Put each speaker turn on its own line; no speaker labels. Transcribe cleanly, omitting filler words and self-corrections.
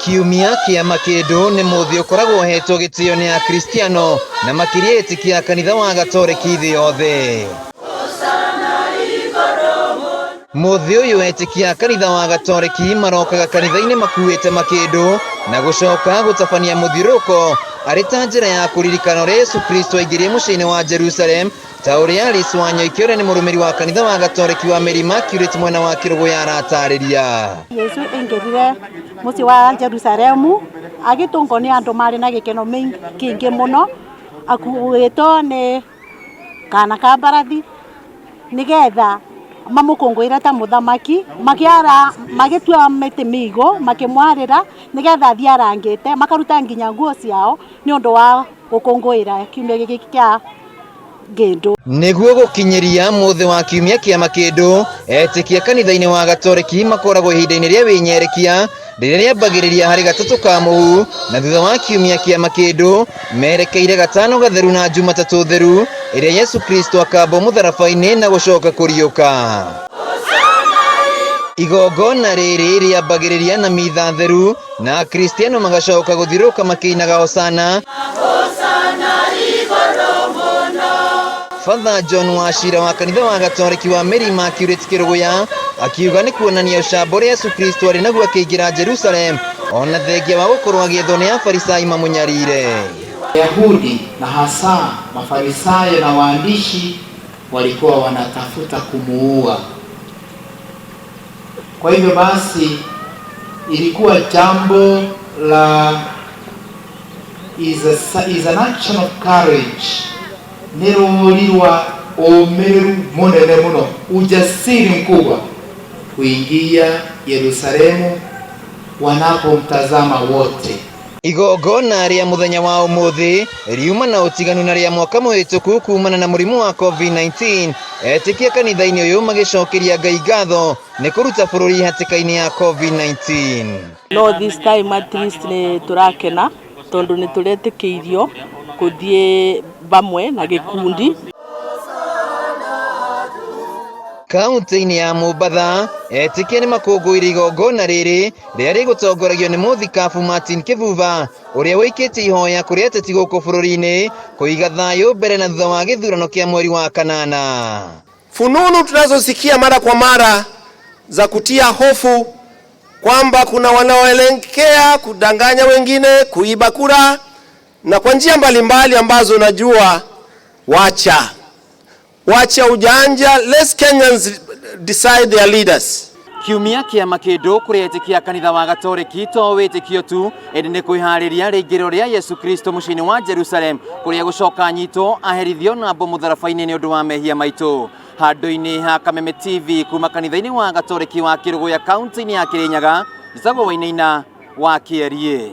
Kiumia kĩa makĩndũ nĩ mũthĩ ũkoragwo ũhetwo gĩtĩo nĩ Akristiano na makĩria etĩkia a kanitha wa Gatoreki thĩ yothe. Mũthĩ ũyũ etĩkia a kanitha wa Gatoreki marokaga kanitha-inĩ makuĩte makĩndũ na gũcoka gũtabania mũthiũrũrũko arĩ ta njĩra ya kũririkana ũrĩa Yesu Kristo aingĩrire mũciĩ-inĩ wa Jerusalem ta ũrĩa Alice Wanyoike ũrĩa nĩ mũrũmĩri wa kanitha wa Gatoreki wa Mary Immaculate mwena wa Kĩrũgũya aratarĩria.
Yesu aingĩrire mũciĩ wa Jerusalemu agĩtũngwo nĩ andũ marĩ na gĩkeno kĩingĩ mũno akuĩtwo nĩ kana ka mbarathi nĩgetha mamũkũngũĩre ta mũthamaki, makĩara magĩtua mĩtĩ mĩigũ makĩmwarĩra nĩgetha athiĩ arangĩte, makaruta nginya nguo ciao nĩ ũndũ wa gũkũngũĩra kiumia gĩkĩ kĩa ngĩndũ.
Nĩguo gũkinyĩria mũthĩ wa kiumia kĩa makĩndũ, etĩkia kanitha-inĩ wa Gatoreki makoragwo ihinda-inĩ rĩa wĩnyerekia rĩrĩa rĩambagĩrĩria harĩ gatatũ ka mũhu na thutha wa kiumia kĩa makĩndũ merekeire gatano gatheru na jumatatũ theru ĩrĩa Yesu Kristo akambwo mũtharaba-inĩ na gũcoka kũriũka. Igongona rĩrĩ rĩambagĩrĩria na mitha theru na Akristiano magacoka gũthiũrũrũka makĩinaga Hosana. Father John Wachira wa kanitha wa Gatoreki wa Mary Immaculate Kĩrũgũya akiuga nĩ kuonania ũcamba ũrĩa Yesu Kristo arĩ naguo akĩingĩra Jerusalem ona thengia wa gũkorwo agĩethwo nĩ Afarisai mamũnyarire.
Wayahudi na hasa Mafarisayo na waandishi walikuwa wanatafuta kumuua. Kwa hivyo basi ilikuwa jambo la is an action of courage, nĩ rũri rwa ũmĩrĩru mũnene mũno, ujasiri mkubwa kuingia Yerusalemu wanapomtazama wote.
Igongona rĩa mũthenya wa ũmũthĩ riuma na ũtiganu na rĩa mwaka mũhĩtũku kumana na mũrimũ wa COVID-19. Etĩkia kanitha-inĩ ũyũ magĩcokeria Ngai ngatho nĩ kũruta bũrũri hatĩka-inĩ ya COVID-19.
No this time at least nĩ tũrakena tondũ nĩ tũretĩkĩirio kũthiĩ vamwe na gĩkundi.
Kaunti-inĩ ya Mombatha, etĩkia nĩ makũngũĩire igongona rĩrĩ rĩrĩa rĩgũtongoragio nĩ mũthikabu Martin Kĩbuba ũrĩa ũikĩtie ihoya kũrĩ ateti gũkũ bũrũri-inĩ kũiga thayũ mbere na thutha wa gĩthurano kĩa mweri wa kanana.
Fununu tunazosikia mara kwa mara za kutia hofu kwamba kuna wanaoelekea kudanganya wengine, kuiba kura na kwa njia mbalimbali ambazo najua, wacha wacha ujanja, let Kenyans decide their leaders.
Kiumia kĩa makĩndũ kũrĩ etĩkia kanitha wa Gatoreki to wĩtĩkio tu ĩndĩ nĩ kwĩharĩria rĩingĩro rĩa Yesu Kristo mũciĩ-inĩ wa Jerusalem kũrĩa gũcoka nyitwo aherithio na ambwo mũtharaba-inĩ nĩ ũndũ wa mehia maitũ. Handũ-inĩ ha Kameme TV kuma kanitha-inĩ wa Gatoreki wa Kĩrũgũya kaunti-inĩ ya Kĩrĩnyaga, njĩtagwo Wainaina wa Kĩeriĩ.